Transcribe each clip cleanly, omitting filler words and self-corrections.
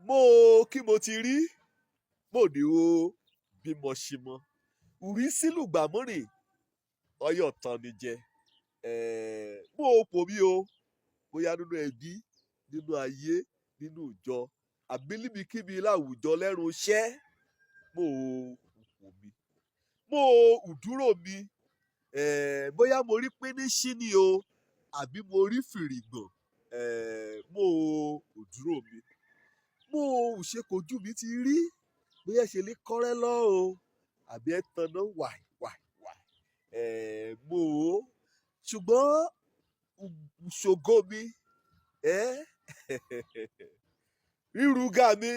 Mo kí mo ti rí mo ní o bímọ ṣe mọ ùrí sílùgbàmọ́rìn ọyọ̀ tán ni jẹ. Mo pò mí o, bóyá nínú ẹbí, nínú ayé, nínú ìjọ, àbí níbikíbi láwùjọ lẹ́nu iṣẹ́. Mo pò mí, mo ùdúró mi, bóyá mo rí píníṣín ni o àbí mo rí fìrìgbọ̀n. Mo ùdúró mi, mo ùṣekòjú mi ti rí, bóyá ṣe lè kọ́rẹ́ lọ́ o àbí ẹ tanná wàì wàì wàì. Mo ṣùgbọ́n ṣògo mi, rírúgà mi,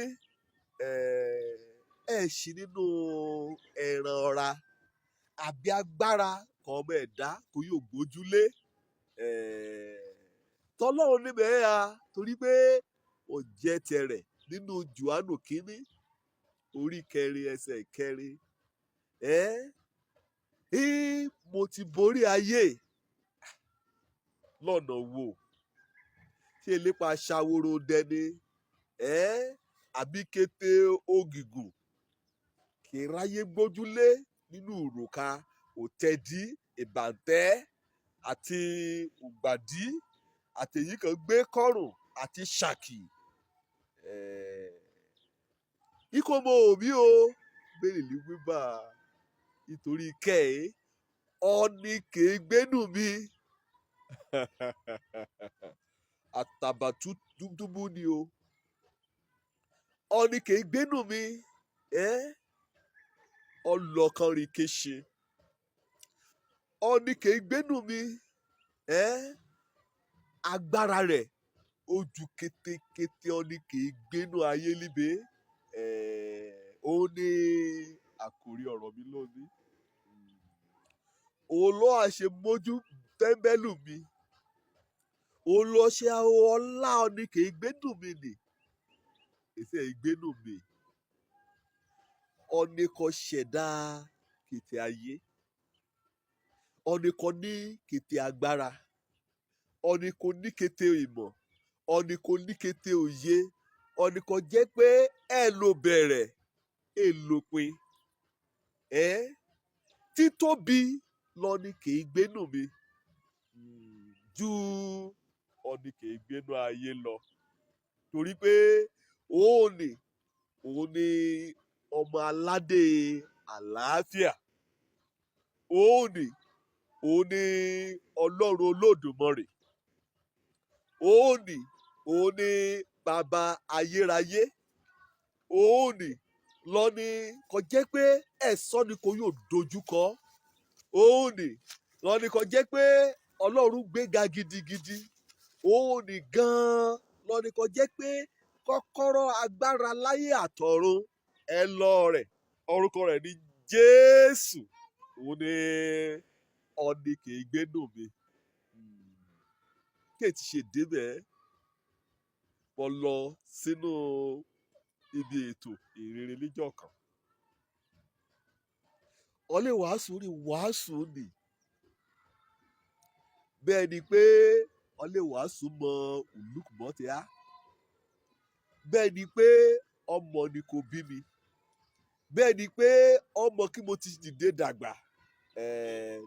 ẹ ṣì nínú ẹran ọra àbí agbára kan ọmọ ẹ̀dá kò yóò gbójúlé tọlọ́run níbẹ̀ ya, torí pé ó jẹ́ tẹrẹ̀ nínú Jòhánù kínní orí kẹrin ẹsẹ̀ kẹrin. Ẹ mo ti borí ayé lọ́nà wo? Ṣé lépa ṣàwòrò dẹni àbí kété ògìgùn kì í ráyé gbójúlé nínú òrùka òtẹ́dí ìbàǹtẹ́ àti ògbàdí àtèyí kan gbé kọ́rùn àti ṣàkì? Ikọ̀ mọ òbí o bẹ́ẹ̀ lè wíwá nítorí kẹ́ ẹ́ ọ̀nì kèé gbénú mi. Àtàbàtúbú ni o, ọ̀nì kèé gbénú mi, ọlọ́kànrin kéṣe ọ̀nì kèé gbénú mi. Agbára rẹ̀ ó ju kétékété ọ̀nì kèé gbénú ayé líbe. Ó ní àkòrí ọ̀rọ̀ mi lónìí. Òun ló wá ṣe mójú tẹ́ḿbẹ́lú mi, òun ló ṣe ọlá ọ̀nì kèé gbénú mi nì èsì ẹ̀ gbénú mi. Ọ̀nì kan ṣẹ̀dá kété ayé, ọ̀nì kan ní kété agbára, ọ̀nì kan ní kété ìmọ̀, ọ̀nì kan ní kété òye, ọ̀nì kan jẹ́ pé ẹ ló bẹ̀rẹ̀ ẹ lópin. Ẹ títóbi lọ́ni kèé gbénú mi ju ọ̀nì kèé gbénú ayé lọ, torí pé òun ni, òun ni ọmọ aládé àlàáfíà, òun ni, òun ni Ọlọ́run Olódùmarè, òun ni, òun ni bàbá ayérayé, òun ni lọ́ni kò jẹ́ pé ẹ̀sọ́ ni kò yóò dojúkọ, òun ni lọ́ni kò jẹ́ pé Ọlọ́run gbéga gidigidi, òun ni gan-an lọ́ni kò jẹ́ pé kọ́kọ́rọ́ agbára láyé àtọ̀run ẹ lọ rẹ̀, orúkọ rẹ̀ ní Jésù. Òun ni ọ̀nì kì í gbénú mi. Kí ètí ṣe débẹ̀, mo lọ sínú ibi ètò ìrere níjọ́ kan. Ọlẹ́ wàásù rí wàásù nì bẹ́ẹ̀ ni pé ọlẹ́ wàásù mọ òlùkùmọ́ ti á, bẹ́ẹ̀ ni pé ọmọ ni kò bí mi, bẹ́ẹ̀ ni pé ọmọ kí mo ti dìde dàgbà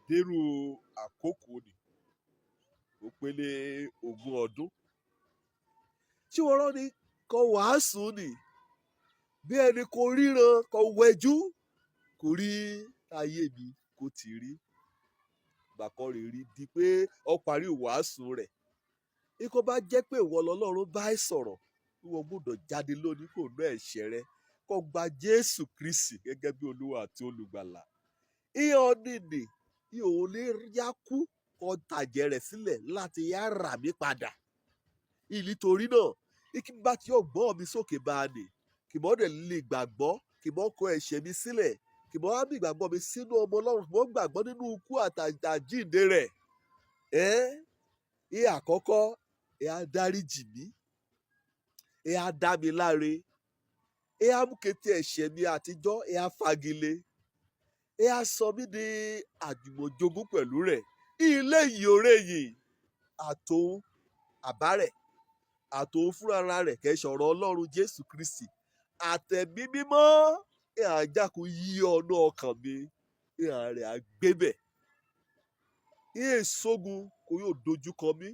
dérú àkókò ni ó pélé 20 ọdún. Ṣé wọ́n rán ni kò wàásù nì bí ẹni kò ríran, kò wẹjú, kò rí ayé mi kò ti rí gbàkọ́ rè rí di pé ó parí wàásù rẹ̀. Ikọ́ bá jẹ́ pé ìwọ lọ́lọ́run bá ẹ sọ̀rọ̀, ìwọ gbọ́dọ̀ jáde lónìí kò ná ẹ̀ṣẹ̀ rẹ, kó gba Jésù Kristi gẹ́gẹ́ bí Olúwa àti Olùgbàlà. Ìyẹn nìní ìhòòhò lè yá kú kó tàjẹ̀ rẹ̀ sílẹ̀ láti yá rà mí padà. Nítorí náà, kí bá ti yóò gbọ́ mi sókè bá a nì, kì mọ́ dẹ̀ lè gbàgbọ́, kì mọ́ kọ ẹ̀ṣẹ̀ mi sílẹ̀, kì mọ́ á bí ìgbàgbọ́ mi sínú ọmọ Ọlọ́run, kì mọ́ gbàgbọ́ nínú ikú àtàjíǹde rẹ̀. Ẹ́ àkọ́kọ́, ẹ á dáríjì mí, ẹ á dá mi láre, ẹ á mú kété ẹ̀ṣẹ̀ mi àtijọ́, ẹ á fagilé, ẹ á sọ mí di àjùmọ̀jogún pẹ̀lú rẹ̀. Ilé yìí òré yìí àtòun àbárẹ̀ Àtòun fúnra rẹ̀ kẹ́ sọ̀rọ̀ Ọlọ́run Jésù Kristi àtẹ̀mí mímọ́ ìhàjákò yí ọ̀nà ọkàn mi ìhà rẹ̀ àgbébẹ̀. Ìhè sógun kò yóò dojúkọ mí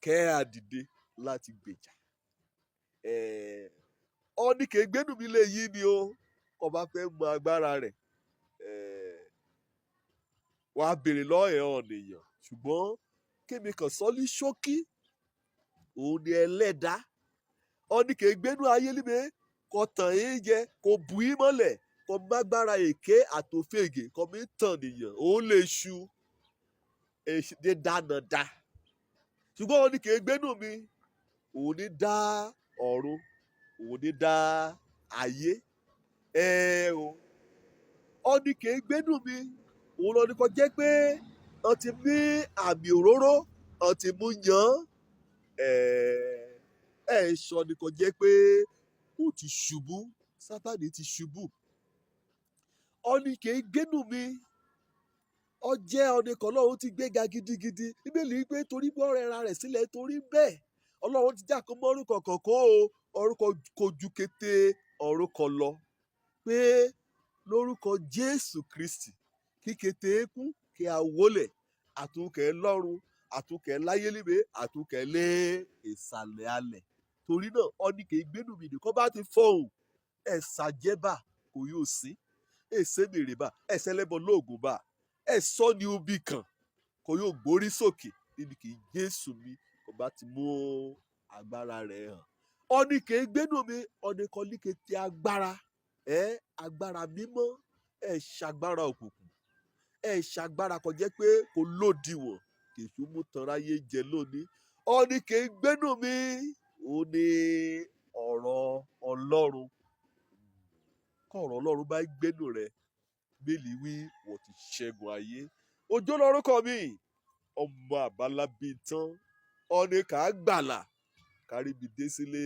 kẹ́ àdìde láti gbèjà. Ọní kè gbénú mi lè yí ni o. Kò bá fẹ́ mọ agbára rẹ̀, wàá béèrè lọ́ọ̀ẹ́ ọ̀nìyàn, ṣùgbọ́n kémi kàn sọ ní ṣókí, òun ni ẹlẹ́dàá. Ọní kè gbénú ayé líbe kò tàn yín jẹ, kò bù yín mọ́lẹ̀, kò mágbára èké àtòfègè kò mí tàn nìyàn. Òun lè ṣu èdè dáná dá, ṣùgbọ́n ọní kè gbénú mi, òun ní dá ọ̀run, òun ní dá ayé. Ẹ o, ọní kè gbénú mi, òun lọ ní kò jẹ́ pé wọ́n ti ní àmì òróró, wọ́n ti mú yàn. Ẹ ẹ sọ ni kò jẹ́ pé ó ti ṣubú, Sátánì ti ṣubú. Ọní kè gbénú mi, ọ jẹ́ ọní kan Ọlọ́run ti gbéga gidigidi. Bíbélì wípé torí bí ọ̀rẹ́ ra rẹ̀ sílẹ̀, torí bẹ́ẹ̀ Ọlọ́run ti jákòó mọ́ orúkọ kọ̀ọ̀kan o, orúkọ kò ju kété orúkọ lọ, pé lórúkọ Jésù Kristi kí kété kú kí a wólẹ̀, àtúnkẹ́ lọ́run, àtúnkẹ́ láyé líbe, àtúnkẹ́ lé ìsàlẹ̀ alẹ̀. Torí náà ọní kè gbénú mi nìkan bá ti fọhùn ẹ̀sàjẹ́bà kò yóò sí èsè mèrè bá ẹ̀sẹ̀lẹ́bọ̀ lóògùn bá ẹ̀sọ́ ni obi kan kò yóò gbórí sókè níbi kì í Jésù mi kò bá ti mú agbára rẹ̀ hàn. Ọní kè gbénú mi, ọní kan ní kété agbára ẹ, agbára mímọ́ ẹ, ṣagbára òkùnkùn ẹ, ṣagbára kò jẹ́ pé kò lòdìwọ̀n kèṣù mú tanráyé jẹ lónìí. Ọní kè gbénú mi, ó ní ọ̀rọ̀ Ọlọ́run. Kọ̀rọ̀ Ọlọ́run bá gbénú rẹ, bẹ́ẹ̀lì wí wọ́n ti ṣẹ́gun ayé. Òjó lórúkọ mi, ọmọ àbálábí tán, ọ̀nì kà á gbàlà káríbi dé sílé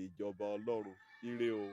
ìjọba Ọlọ́run. Ire o.